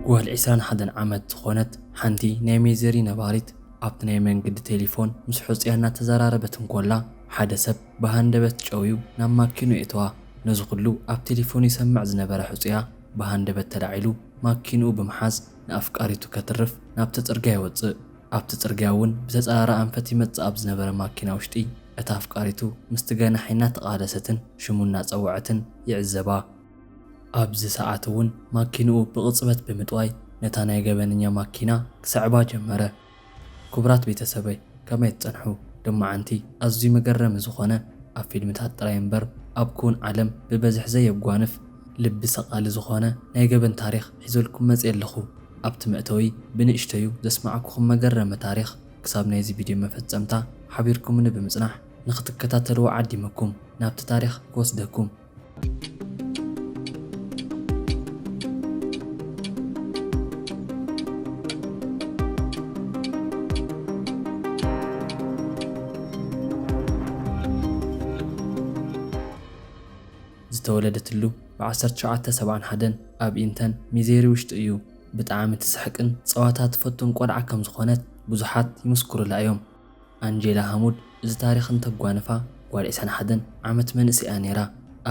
ጓል ዒስራን ሓደን ዓመት ዝኾነት ሓንቲ ናይ ሜዜሪ ነባሪት ኣብቲ ናይ መንገዲ ቴሌፎን ምስ ሕጹያ እናተዘራረበት እንኮላ፣ ሓደ ሰብ ብሃንደበት ጨውዩ ናብ ማኪኑ የእተዋ። ነዚ ኩሉ ኣብ ቴሌፎን ይሰምዕ ዝነበረ ሕጹያ ብሃንደበት ተላዒሉ ማኪንኡ ብምሓዝ ንኣፍቃሪቱ ከትርፍ ናብቲ ጽርግያ ይወጽእ። ኣብቲ ጽርግያ እውን ብተጻራሪ ኣንፈት ይመጽእ ኣብ ዝነበረ ማኪና ውሽጢ እታ ኣፍቃሪቱ ምስቲ ገናሒ እናተቓለሰትን ሽሙ እናጸወዐትን ይዕዘባ። ኣብዚ ሰዓት እውን ማኪንኡ ብቕጽበት ብምጥዋይ ነታ ናይ ገበነኛ ማኪና ክስዕባ ጀመረ። ክቡራት ቤተሰበይ፣ ከመይ ትጸንሑ? ሎማዓንቲ ኣዝዩ መገረሚ ዝኾነ፣ ኣብ ፊልምታት ጥራይ እምበር ኣብ ክውን ዓለም ብበዝሒ ዘየጓንፍ፣ ልቢ ሰቓሊ ዝኾነ ናይ ገበን ታሪኽ ሒዘልኩም መጽየ ኣለኹ። ኣብቲ መእተዊ ብንእሽተዩ ዘስማዕኩኹም መገረሚ ታሪኽ ክሳብ ናይዚ ቪድዮ መፈጸምታ ሓቢርኩምኒ ብምጽናሕ ንኽትከታተልዎ ዓዲመኩም ናብቲ ታሪኽ ክወስደኩም። ዝተወለደትሉ ብ ዓሰርተ ትሽዓተ ሰብዓን ሓደን ኣብ ኢንተን ሚዜሪ ውሽጢ እዩ። ብጣዕሚ ትስሕቅን ጸዋታ ትፈቱን ቆልዓ ከም ዝኾነት ብዙሓት ይምስክሩላ እዮም። ኣንጀላ ሃሙድ እዚ ታሪኽ እንተጓንፋ ጓል ዒስራን ሓደን ዓመት መንእሰይ እያ ነይራ።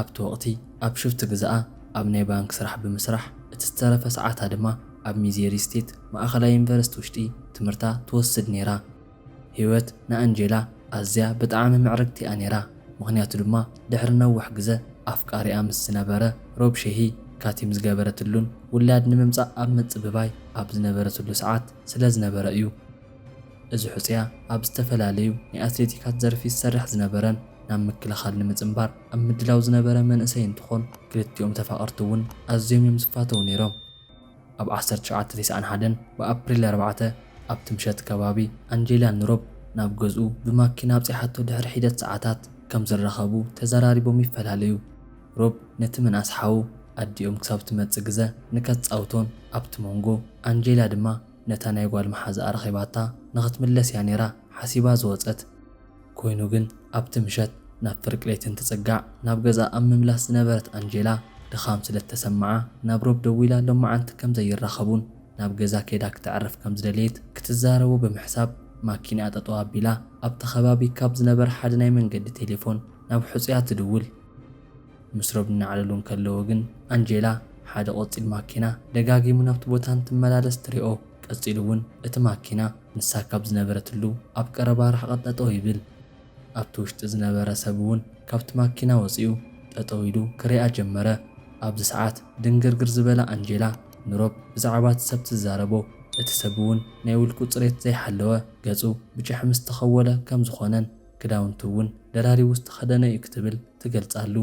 ኣብቲ ወቕቲ ኣብ ሽፍት ግዛኣ ኣብ ናይ ባንክ ስራሕ ብምስራሕ እቲ ዝተረፈ ሰዓታ ድማ ኣብ ሚዜሪ ስቴት ማእኸላይ ዩኒቨርሲቲ ውሽጢ ትምህርታ ትወስድ ነይራ። ህይወት ንኣንጀላ ኣዝያ ብጣዕሚ ምዕርግቲ እያ ነይራ። ምኽንያቱ ድማ ድሕሪ ነዊሕ ግዘ ኣፍቃሪኣ ምስ ዝነበረ ሮብ ሼሂ ካቲም ዝገበረትሉን ውላድ ንምምጻእ ኣብ ምጽብባይ ኣብ ዝነበረትሉ ሰዓት ስለ ዝነበረ እዩ። እዚ ሕጹያ ኣብ ዝተፈላለዩ ናይ ኣትሌቲካት ዘርፊ ዝሰርሕ ዝነበረን ናብ ምክልኻል ንምጽንባር ኣብ ምድላው ዝነበረ መንእሰይ እንትኾን፣ ክልቲኦም ተፋቐርቲ እውን ኣዝዮም እዮም ዝፋተዉ ነይሮም። ኣብ ዓሰርተ ትሽዓተ ተስዓን ሓደን ብኣፕሪል ኣርባዕተ ኣብቲ ምሸት ከባቢ ኣንጀላን ሮብ ናብ ገዝኡ ብማኪና ኣብጺሓቶ ድሕሪ ሒደት ሰዓታት ከም ዝራኸቡ ተዘራሪቦም ይፈላለዩ። ሮብ ነቲ ምንኣስ ሓው ኣዲኦም ክሳብ ትመጽእ ግዘ ንከጻውቶን ኣብቲ መንጎ ኣንጀላ ድማ ነታ ናይ ጓል መሓዛኣ ረኺባታ ንኽትምለስ እያ ነይራ ሓሲባ ዝወጸት። ኮይኑ ግን ኣብቲ ምሸት ናብ ፍርቂ ለይቲ እንትጽጋዕ ናብ ገዝኣ ኣብ ምምላስ ዝነበረት ኣንጀላ ድኻም ስለ እተሰምዓ ናብ ሮብ ደዊላ ሎማዓንቲ ከም ዘይራኸቡን ናብ ገዛ ከይዳ ክተዕርፍ ከም ዝደለየት ክትዛረቦ ብምሕሳብ ማኪንኣ ጠጠው ኣቢላ ኣብቲ ከባቢ ካብ ዝነበረ ሓደ ናይ መንገዲ ቴሌፎን ናብ ሕጹያ ትድውል። ምስ ሮብ እናዕለሉ እንከለዉ ግን ኣንጀላ ሓደ ቆጺል ማኪና ደጋጊሙ ናብቲ ቦታ እንትመላለስ ትሪኦ። ቀጺሉ እውን እቲ ማኪና ንሳ ካብ ዝነበረትሉ ኣብ ቀረባ ርሕቐት ጠጠው ይብል። ኣብቲ ውሽጢ ዝነበረ ሰብ እውን ካብቲ ማኪና ወጺኡ ጠጠው ኢሉ ክሪኣ ጀመረ። ኣብዚ ሰዓት ድንግርግር ዝበላ ኣንጀላ ንሮብ ብዛዕባ እቲ ሰብ ትዛረቦ። እቲ ሰብ እውን ናይ ውልቁ ጽሬት ዘይሓለወ፣ ገጹ ብጭሕሚ ዝተኸወለ ከም ዝኾነን ክዳውንቱ እውን ደራሪቡ ዝተኸደነ እዩ ክትብል ትገልጻሉ።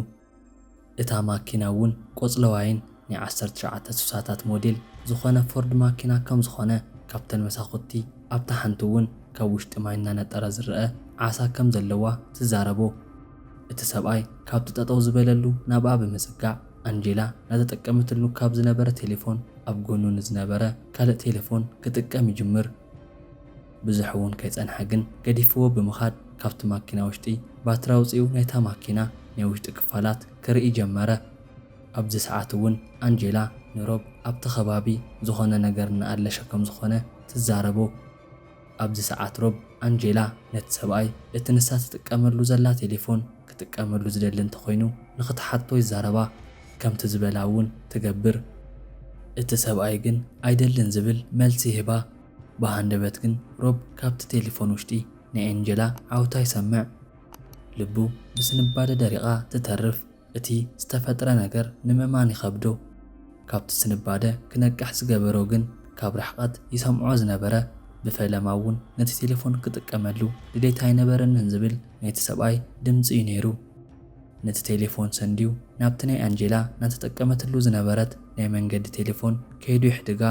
እታ ማኪና እውን ቆጽለዋይን ናይ ዓሰርተ ትሽዓተ ሱሳታት ሞዴል ዝኾነ ፎርድ ማኪና ከም ዝኾነ ካብተን መሳኹቲ ኣብታ ሓንቲ እውን ካብ ውሽጢ ማይ እናነጠረ ዝረአ ዓሳ ከም ዘለዋ ትዛረቦ። እቲ ሰብኣይ ካብቲ ጠጠው ዝበለሉ ናብኣ ብምጽጋዕ ኣንጀላ ናተጠቀመትሉ ካብ ዝነበረ ቴሌፎን ኣብ ጎኑ ንዝነበረ ካልእ ቴሌፎን ክጥቀም ይጅምር። ብዙሕ እውን ከይጸንሐ ግን ገዲፍዎ ብምኻድ ካብቲ ማኪና ውሽጢ ባትሪ ኣውጺኡ ናይታ ማኪና ናይ ውሽጢ ክፋላት ክርኢ ጀመረ። ኣብዚ ሰዓት እውን ኣንጀላ ንሮብ ኣብቲ ከባቢ ዝኾነ ነገር እናኣለሸ ከም ዝኾነ ትዛረቦ። ኣብዚ ሰዓት ሮብ ኣንጀላ ነቲ ሰብኣይ እቲ ንሳ ትጥቀመሉ ዘላ ቴሌፎን ክጥቀመሉ ዝደሊ እንተኾይኑ ንኽትሓቶ ይዛረባ። ከምቲ ዝበላ እውን ትገብር። እቲ ሰብኣይ ግን ኣይደልን ዝብል መልሲ ይህባ። ብሃንደበት ግን ሮብ ካብቲ ቴሌፎን ውሽጢ ናይ ኣንጀላ ዓውታ ይሰምዕ። ልቡ ብስንባደ ደሪቓ ትተርፍ። እቲ ዝተፈጥረ ነገር ንምእማን ይኸብዶ። ካብቲ ስንባደ ክነቅሕ ዝገበሮ ግን ካብ ርሕቐት ይሰምዖ ዝነበረ፣ ብፈለማ እውን ነቲ ቴሌፎን ክጥቀመሉ ድሌት ኣይነበረንን ዝብል ናይቲ ሰብኣይ ድምጺ እዩ ነይሩ። ነቲ ቴሌፎን ሰንድዩ ናብቲ ናይ ኣንጀላ ናተጠቀመትሉ ዝነበረት ናይ መንገዲ ቴሌፎን ከይዱ ይሕድጋ።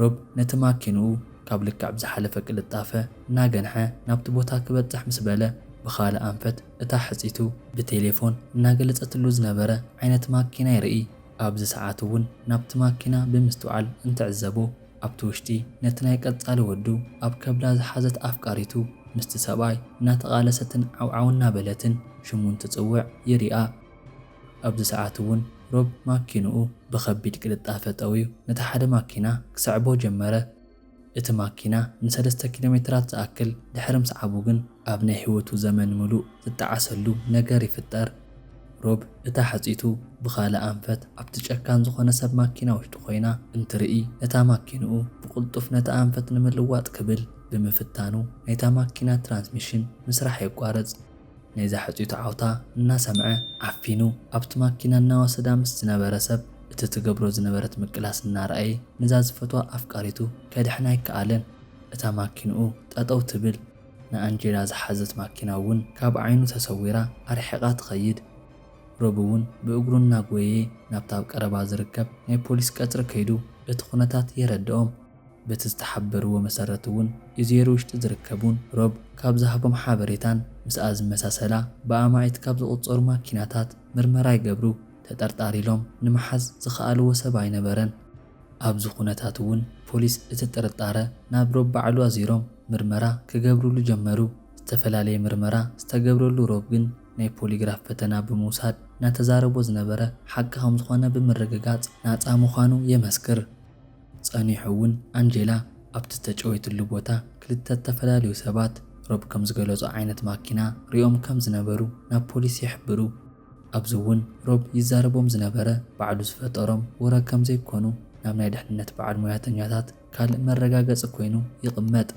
ሮብ ነቲ ማኪንኡ ካብ ልክዕ ብዝሓለፈ ቅልጣፈ እናገንሐ ናብቲ ቦታ ክበጽሕ ምስ በለ፣ ብኻልእ ኣንፈት እታ ሕጺቱ ብቴሌፎን እናገለጸትሉ ዝነበረ ዓይነት ማኪና ይርኢ። ኣብዚ ሰዓት እውን ናብቲ ማኪና ብምስትውዓል እንትዕዘቦ፣ ኣብቲ ውሽጢ ነቲ ናይ ቀጻሊ ወዱ ኣብ ከብዳ ዝሓዘት ኣፍቃሪቱ ምስቲ ሰብኣይ እናተቓለሰትን ዓውዓው እናበለትን ሽሙ እንትጽውዕ ይሪኣ። ኣብዚ ሰዓት እውን ሮብ ማኪንኡ ብኸቢድ ቅልጣፈ ጠውዩ ነቲ ሓደ ማኪና ክስዕቦ ጀመረ። እቲ ማኪና ንሰለስተ ኪሎ ሜትራት ዝኣክል ድሕሪ ምስዓቡ ግን፣ ኣብ ናይ ህይወቱ ዘመን ምሉእ ዝጠዓሰሉ ነገር ይፍጠር። ሮብ እታ ሕጽይቱ ብኻልእ ኣንፈት ኣብቲ ጨካን ዝኾነ ሰብ ማኪና ውሽጢ ኮይና እንትርኢ፣ ነታ ማኪንኡ ብቕልጡፍ ነታ ኣንፈት ንምልዋጥ ክብል ብምፍታኑ፣ ናይታ ማኪና ትራንስሚሽን ምስራሕ የቋርጽ። ናይዛ ሕጽይቱ ዓውታ እናሰምዐ ዓፊኑ ኣብቲ ማኪና እናወሰዳ ምስ ዝነበረ ሰብ እቲ ትገብሮ ዝነበረት ምቅላስ እናረኣየ፣ ነዛ ዝፈትዋ ኣፍቃሪቱ ከድሕና ኣይከኣለን። እታ ማኪንኡ ጠጠው ትብል፣ ንኣንጀላ ዝሓዘት ማኪና እውን ካብ ዓይኑ ተሰዊራ ኣርሒቓ ትኸይድ። ሮብ እውን ብእግሩ እናጎየየ ናብቲ ኣብ ቀረባ ዝርከብ ናይ ፖሊስ ቀጽሪ ከይዱ እቲ ኩነታት የረድኦም። በቲ ዝተሓበርዎ መሰረት እውን፣ ኢዜር ውሽጢ ዝርከቡን ሮብ ካብ ዝሃቦም ሓበሬታን ምስኣ ዝመሳሰላ ብኣማኢት ካብ ዝቑጸሩ ማኪናታት ምርመራ ይገብሩ። ተጠርጣሪ ኢሎም ንምሓዝ ዝኸኣልዎ ሰብ ኣይነበረን። ኣብዚ ኩነታት እውን ፖሊስ እቲ ጥርጣረ ናብ ሮብ ባዕሉ ኣዚሮም ምርመራ ክገብሩሉ ጀመሩ። ዝተፈላለየ ምርመራ ዝተገብረሉ ሮብ ግን ናይ ፖሊግራፍ ፈተና ብምውሳድ እናተዛረቦ ዝነበረ ሓቂ ከም ዝኾነ ብምርግጋጽ ናጻ ምዃኑ የመስክር። ጸኒሑ እውን ኣንጀላ ኣብቲ ዝተጨወይትሉ ቦታ ክልተ ዝተፈላለዩ ሰባት ሮብ ከም ዝገለጾ ዓይነት ማኪና ሪኦም ከም ዝነበሩ ናብ ፖሊስ ይሕብሩ። ኣብዚ እውን ሮብ ይዛረቦም ዝነበረ ባዕሉ ዝፈጠሮም ወረ ከም ዘይኮኑ ናብ ናይ ድሕንነት በዓል ሞያተኛታት ካልእ መረጋገጺ ኮይኑ ይቕመጥ።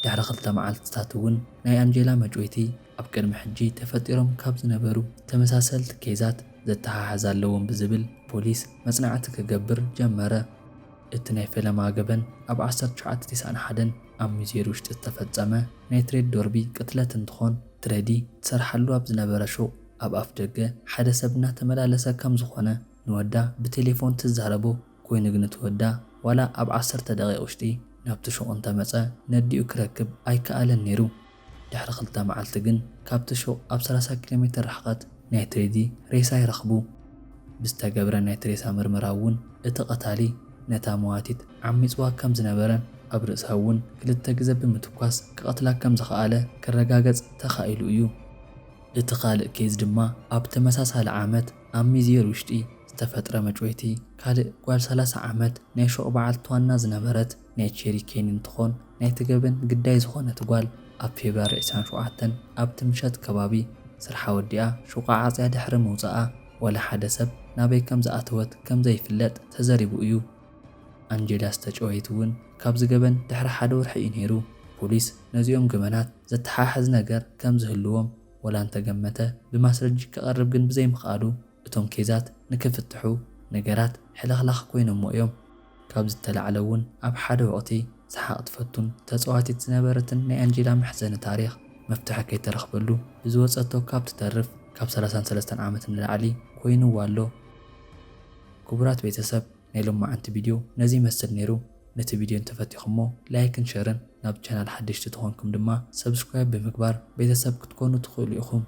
ድሕሪ ክልተ መዓልትታት እውን ናይ ኣንጀላ መጭወይቲ ኣብ ቅድሚ ሕጂ ተፈጢሮም ካብ ዝነበሩ ተመሳሰልቲ ኬዛት ዘተሓሕዝ ኣለዎም ብዝብል ፖሊስ መጽናዕቲ ክገብር ጀመረ። እቲ ናይ ፈለማ ገበን ኣብ ዓሰርተ ትሽዓተ ተስዓን ሓደን ኣብ ሚዜር ውሽጢ ዝተፈጸመ ናይ ትሬድ ዶርቢ ቅትለት እንትኾን፣ ትሬዲ ትሰርሓሉ ኣብ ዝነበረ ሹቕ ኣብ ኣፍ ደገ ሓደ ሰብ እናተመላለሰ ከም ዝኾነ ንወዳ ብቴሌፎን ትዛረቦ ኮይኑ ግን እቲ ወዳ ዋላ ኣብ ዓሰርተ ደቂቕ ውሽጢ ናብቲ ሹቕ እንተመጸ ነዲኡ ክረክብ ኣይከኣለን ነይሩ። ድሕሪ ክልተ መዓልቲ ግን ካብቲ ሹቕ ኣብ ሰላሳ ኪሎ ሜትር ርሕቐት ናይ ትሬዲ ሬሳ ይረኽቡ። ብዝተገብረ ናይ ትሬሳ ምርመራ እውን እቲ ቀታሊ ነታ መዋቲት ዓሚጽዋ ከም ዝነበረን ኣብ ርእሳ እውን ክልተ ግዘ ብምትኳስ ክቐትላ ከም ዝኸኣለ ክረጋገጽ ተኻኢሉ እዩ። እቲ ካልእ ኬዝ ድማ ኣብ ተመሳሳሊ ዓመት ኣብ ሚዜር ውሽጢ ዝተፈጥረ መጭወይቲ ካልእ ጓል ሰላሳ ዓመት ናይ ሹቕ በዓልቲ ዋና ዝነበረት ናይ ቼሪ ኬን እንትኾን፣ ናይቲ ገበን ግዳይ ዝኾነት ጓል ኣብ ፌብራሪ ዕስራን ሸውዓተን ኣብቲ ምሸት ከባቢ ስርሓ ወዲኣ ሹቓ ዓጽያ ድሕሪ ምውጻኣ ዋላ ሓደ ሰብ ናበይ ከም ዝኣተወት ከም ዘይፍለጥ ተዘሪቡ እዩ። ኣንጀላ ዝተጨወየት እውን ካብዚ ገበን ድሕሪ ሓደ ወርሒ እዩ ነይሩ። ፖሊስ ነዚኦም ገበናት ዘተሓሕዝ ነገር ከም ዝህልዎም ወላ እንተገመተ ብማስረጂ ክቐርብ ግን ብዘይምኽኣሉ እቶም ኬዛት ንክፍትሑ ነገራት ሕልኽላኽ ኮይኖሞ እዮም። ካብዚ እተላዕለ እውን ኣብ ሓደ ወቕቲ ሰሓቕ ትፈቱን ተጻዋቲት ዝነበረትን ናይ ኣንጀላ መሕዘኒ ታሪኽ መፍትሒ ከይተረኽበሉ ብዝወጸቶ ካብ ትተርፍ ካብ ሰላሳን ሰለስተን ዓመት ንላዕሊ ኮይንዋ ኣሎ። ክቡራት ቤተሰብ ናይ ሎማዓንቲ ቪድዮ ነዚ ይመስል ነይሩ። ነቲ ቪድዮ እንተፈቲኹሞ ላይክን ሸርን ናብ ቻናል ሓደሽቲ ተኾንኩም ድማ ሰብስክራይብ ብምግባር ቤተሰብ ክትኮኑ ትኽእሉ ኢኹም።